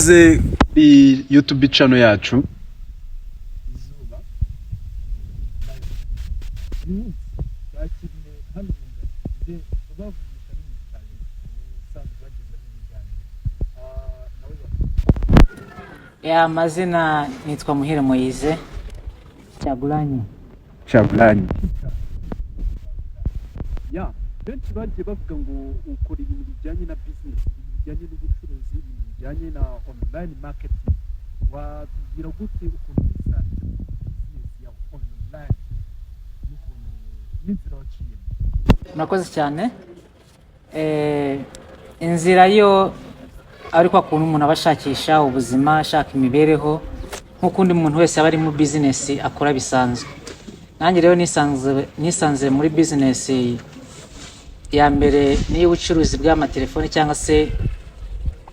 Ikaze kuri YouTube channel yacu Izuba. Uyu munsi twakiriye hano mu ngagi ubavugisha n'umutari usanzwe bagezaho ibiganiro. Nawe Ya, amazina nitwa Muhire Moise Kyagulanyi. Kyagulanyi. Ya, benshi bagiye bavuga ngo ukora ibintu bijyanye na business, ibintu bijyanye n'ubucuruzi, ibintu bijyanye na online marketing. Watubwira gute ukuntu wisanze muri business ya online n'ukuntu n'inzira waciyemo? Murakoze cyane. Inzira yo ari kwa kuntu umuntu aba ashakisha ubuzima, ashaka imibereho, nk'uko undi muntu wese aba ari muri business akora bisanzwe. Nanjye rero nisanze muri business ya mbere ni iy'ubucuruzi bw'amatelefoni cyangwa se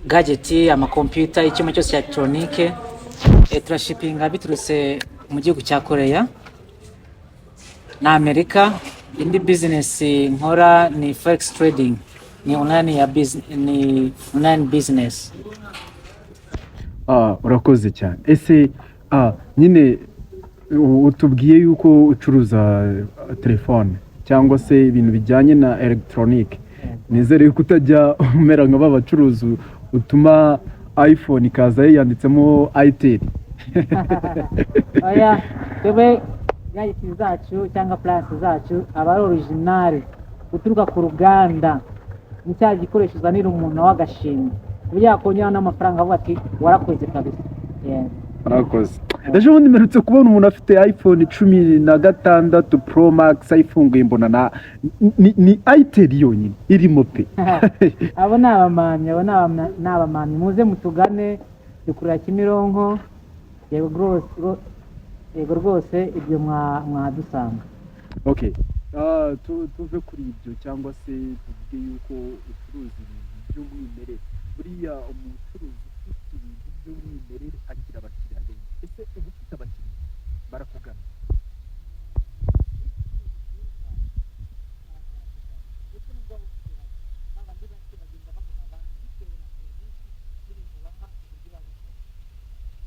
gadget, amakompiyuta, icyuma cyose cya elegitoronike. Turashipinga biturutse mu gihugu cya Korea na Amerika. Indi business nkora ni forex trading, ni online ya business, ni online business. Ah, urakoze cyane. Ese nyine utubwiye yuko ucuruza telefone cyangwa se ibintu bijyanye na elegitoronike, nizere yuko utajya umera nka ba bacuruzi utuma iPhone ikaza yanditsemo itel. Oya, twebwe gadget zacu cyangwa appliance zacu aba ari original guturuka ku ruganda. Ni cya gikoresho uzanira umuntu w'agashimwe, ku buryo yakongera n'amafaranga avuga ati: "Warakoze kabisa." Yeah. Urakoze. Ejo bundi mperutse kubona umuntu afite iPhone 16 Pro Max, ayifunguye mbona na ni itel yonyine irimo pe. Abo ni abamamyi, abo ni abamamyi. Muze mutugane, dukorera Kimironko. Yego rwose, yego rwose, ibyo mwadusanga. Okay. Tuve kuri ibyo cyangwa se tuvuge yuko ucuruza ibintu by'umwimerere. Buriya umucuruzi ufite ibintu by'umwimerere agira abakiriya benshi. Ese uba ufite abakiriya barakugana? Ndetse n'ubwo waba ufite bake, babandi bake bagenda baguha abandi bitewe na serivisi n'ibintu ubaha, uburyo babikora.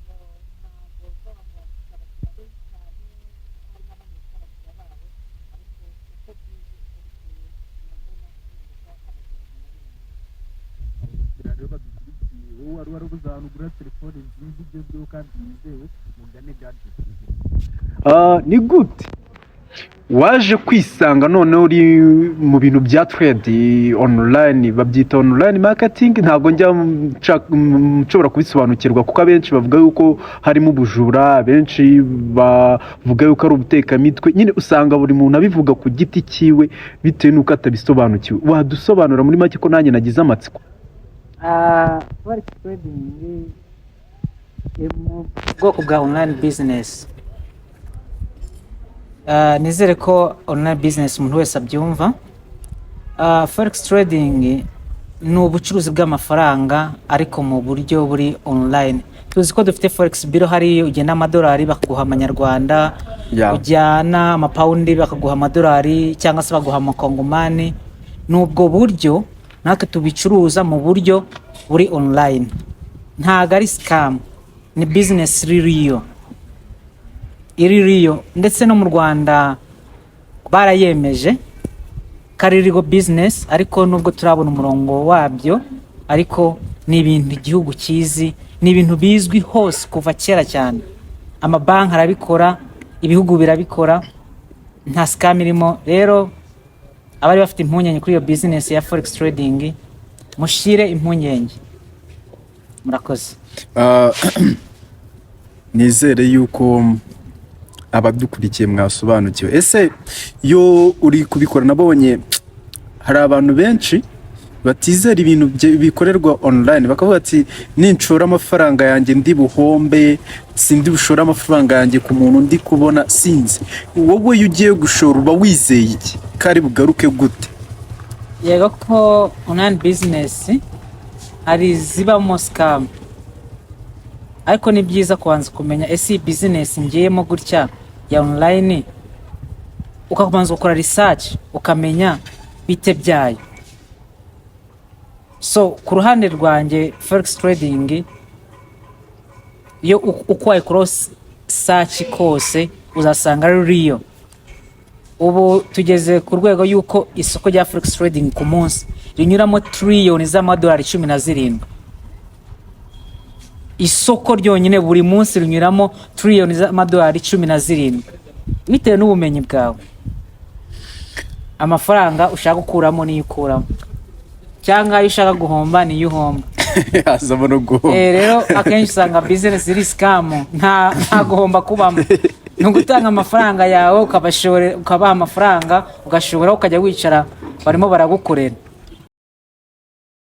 No, ntabwo kuvuga ngo bafite abakiriya benshi cyane, hari n'abandi bafite abakiriya babo, ariko uko bwije uko bukeye mbona impinduka, abakiriya bagenda biyongera. Abo bakiriya rero badukurikiye, wowe wari warabuze ahantu ugura telefone nziza igezweho kandi yizewe, mugane Gadget. Ni gute waje kwisanga noneho uri mu bintu bya trade online? Babyita online marketing. Ntabwo njya nshobora kubisobanukirwa, kuko abenshi bavuga yuko harimo ubujura, abenshi bavuga yuko ari ubutekamitwe. Nyine usanga buri muntu abivuga ku giti cyiwe bitewe n'uko atabisobanukiwe. Wadusobanura muri make, ko nanjye nagize amatsiko? Forex trading iri mu bwoko bwa online business. Nizere ko online business umuntu wese abyumva. Forex trading ni ubucuruzi bw'amafaranga ariko mu buryo buri online. Tuzi ko dufite forex bureau, hari ugenda amadolari bakaguha amanyarwanda, ujyana amapawundi bakaguha amadolari cyangwa se baguha amakongomani. Ni ubwo buryo natwe tubicuruza mu buryo buri online. Ntabwo ari scam, ni business iri real, iri real. Ndetse no mu Rwanda barayemeje ko ari legal business, ariko nubwo turabona umurongo wabyo, ariko ni ibintu igihugu kizi, ni ibintu bizwi hose kuva kera cyane. Amabanki arabikora, ibihugu birabikora, nta scam irimo. Rero abari bafite impungenge kuri iyo business ya forex trading, mushire impungenge. Murakoze. Nizere yuko abadukurikiye mwasobanukiwe. Ese iyo uri kubikora, nabonye hari abantu benshi batizera ibintu bikorerwa online, bakavuga ati: "Ninshora amafaranga yanjye ndi buhombe, sindi bushore amafaranga yanjye ku muntu ndi kubona sinzi." Wowe iyo ugiye gushora uba wizeye iki, kari bugaruke gute? Yego, ko online business hari zibamo scam, ariko ni byiza kubanza kumenya: ese iyi business ngiyemo gutya ya online? Ukabanza gukora research, ukamenya bite byayo. So ku ruhande rwanjye, forex trading Iyo uko wayikora search kose, uzasanga ari real. Ubu tugeze ku rwego y'uko isoko rya forex trading ku munsi rinyuramo triliyoni z'amadolari 17. Isoko ryonyine buri munsi rinyuramo triliyoni z'amadolari 17. Bitewe n'ubumenyi bwawe, amafaranga ushaka gukuramo niyo ukuramo, cyangwa ayo ushaka guhomba niyo uhomba. Hazamo no guhomba. Rero akenshi usanga business iri scam, nta guhomba kubamo. Ni ugutanga amafaranga yawe, ukabashore, ukabaha amafaranga, ugashobora ukajya wicara, barimo baragukorera.